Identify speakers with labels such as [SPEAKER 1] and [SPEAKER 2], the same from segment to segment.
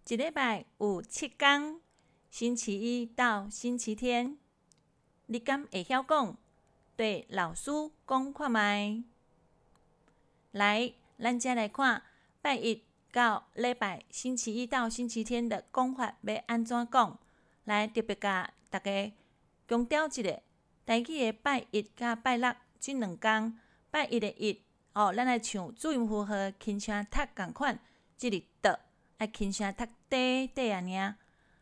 [SPEAKER 1] 一禮拜有七工，星期一到星期天。你敢會曉講？對老師講看覓。來，咱遮來看拜一到禮拜，星期一到星期天的講法欲按怎講？來，特別共大家強調一下，台語的拜一佮拜六這兩工，拜一的一，哦，咱來像注音符號輕聲讀仝款，這個著愛輕聲讀短短按呢。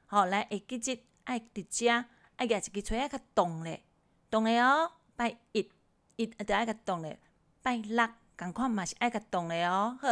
[SPEAKER 1] 吼，來會記得愛佇遮愛舉一支錘仔較動咧，動咧哦。拜一，一著愛共動咧，拜六仝款嘛是愛共動咧哦。好，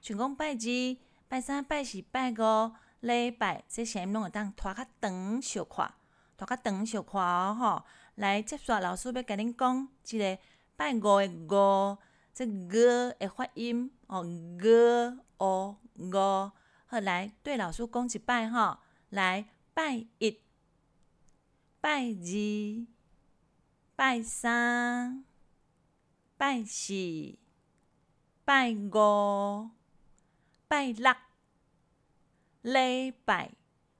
[SPEAKER 1] 像講拜二、拜三、拜四、拜五、禮拜，這聲音攏會當拖較長小可，拖較長小可哦吼。來，接續老師欲共恁講這个拜五的五，這 ㄍ 的發音哦，ㄍ 烏五。好，來對老師講一擺吼。來，拜一、拜二、拜三、拜四、拜五、拜六、禮拜。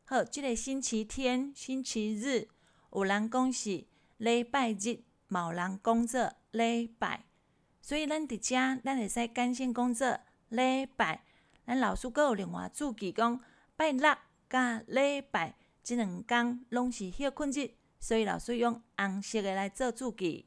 [SPEAKER 1] 好，這个星期天、星期日，有人講是禮拜日，嘛有人講做禮拜。所以咱佇遮，咱會使簡稱講做禮拜。咱老師閣有另外注記講，拜六佮禮拜這兩工攏是歇睏日，所以老師用紅色的來做注記。